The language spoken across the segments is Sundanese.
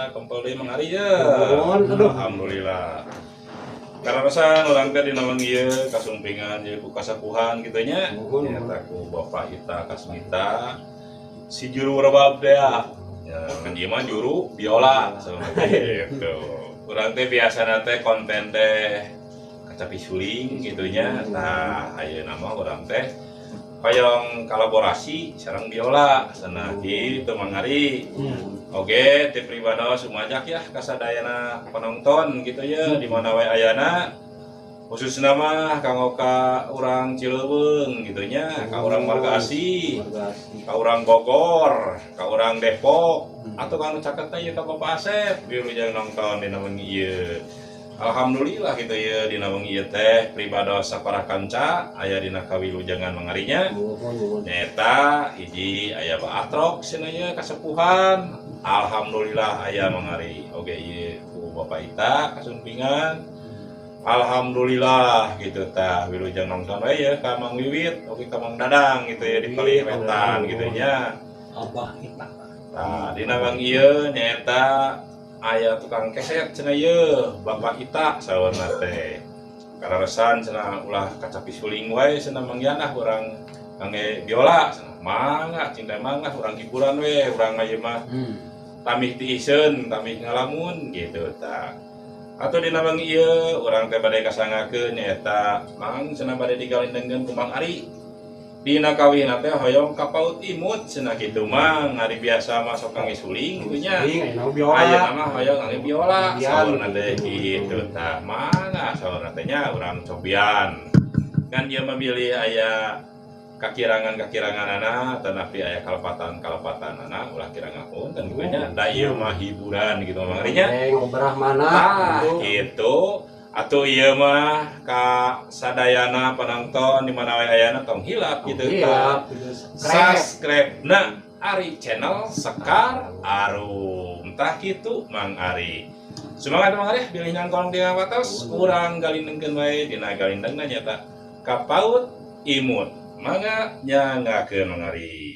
Tiasa kempel deui Mang Ari ya. Nuhun, aduh. Alhamdulillah. Kaleresan urang teh dina wengi ieu kasumpingan ieu ku kasapuhan kitu nya. Nuhun. Nyaeta ku Bapak Ita Kasmita si juru rebab teh ya. Ya, kan ieu mah juru biola gitu. Urang teh biasana teh konten teh kacapi suling gitu nya. Nah, ayeuna mah urang teh hoyong kolaborasi sareng biola cenah kitu Mang Ari. Oke, ti pribados sumajak ya kasadayana penonton gitu ya di mana wae ayana. Khususna mah kanggo ka urang Cileuweung gitu nya, ka urang Marga Asih, ka urang Bogor, ka urang Depok, atau kanu caket teh ka Bapak Asep wilujeng nonton dina wengi ieu. Alhamdulillah gitu ya dina wengi ieu teh pribados sapara kanca aya dina kawilujengan Mang Arinya. Nyaeta hiji aya Baatrok cenah ieu kasepuhan. Alhamdulillah aya Mang Ari. Oge ieu ku Bapak Ita kasumpingan. Alhamdulillah gitu tah wilujeng nonton we ya ka Mang Wiwit oge ka Mang Dadang gitu ya di palih wetan gitu nya. Abah Ita. Tah dina wengi ieu nyaeta aya tukang keset cenah ieu Bapak Ita saurna teh. Kaleresan cenah ulah kacapi suling wae cenah Mang Yanah urang ngangge biola cenah. Mangga cinta mangga urang hiburan we urang mah ieu mah. Tamih tiiseun, tamih ngalamun gitu tah. Atau dina wengi ieu urang teh bade kasangakeun nyaeta Mang cenah bade digalindengkeun ku Mang Ari. Dina kawina teh hoyong kapaut imut cenah kitu Mang, ari biasa mah sok ngangge suling kitu nya. Ayeuna mah hoyong ngangge biola saurna teh kitu tah. Mangga saurna teh nya urang cobian. Kan ieu mah bilih aya kakirangan-kakiranganana tanapi aya kalepatan-kalepatanana ulah kira ngapunten kitu nya. Da ieu mah hiburan gitu Mang Ari nya. Tah gitu. Atuh ieu mah ka sadayana penonton di mana wae ayana tong hilap gitu tah. Subscribe na Ari channel Sekar Arum. Tah kitu Mang Ari. Semangat Mang Ari bilih nyangkong di watos urang galindengkeun wae dina galindengna nyaeta kapaut imut. Mangga nyangakeun Mang Ari.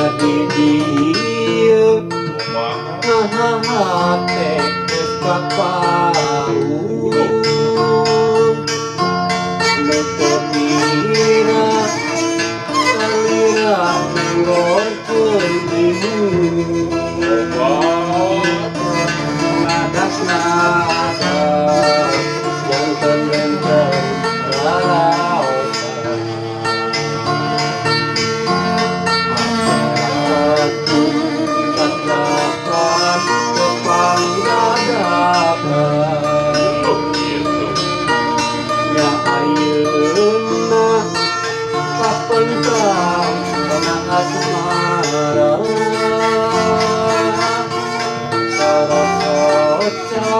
Di dieu. Kumaha? Hate geus kapaung nu teu pira salira nenggorkeun ibu. Obat. Ngadas-ngadas janten benten raraosan. Atuh tatrakan tepang dadakan. Oh, gitu. Nya ayeuna kapentang kana asmara, sarasoca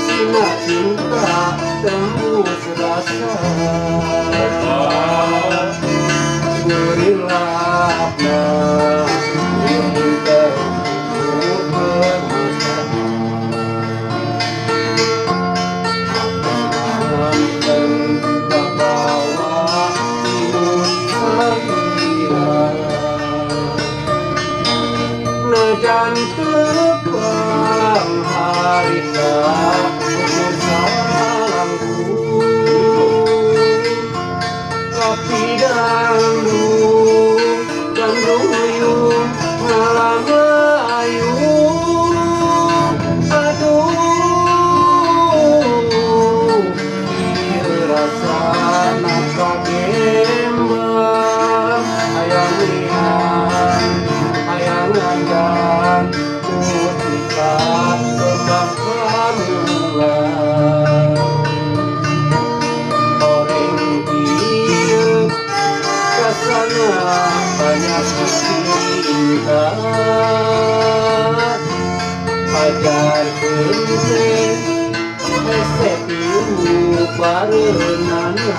sina cinta tembus rasa. Obat. Gurilapna henteu bermasa. Manten kabawa timun salira. Najan tepang harita umur salangkung, kopi dangdung dangdung liung ngalangayu. Aduh, ieu rasana kagembang, hayang lian hayang nganjang putika kembang pamulang. Horeng kieu kasana banyak cinta, ajarkeun teh hese tilu bareunana.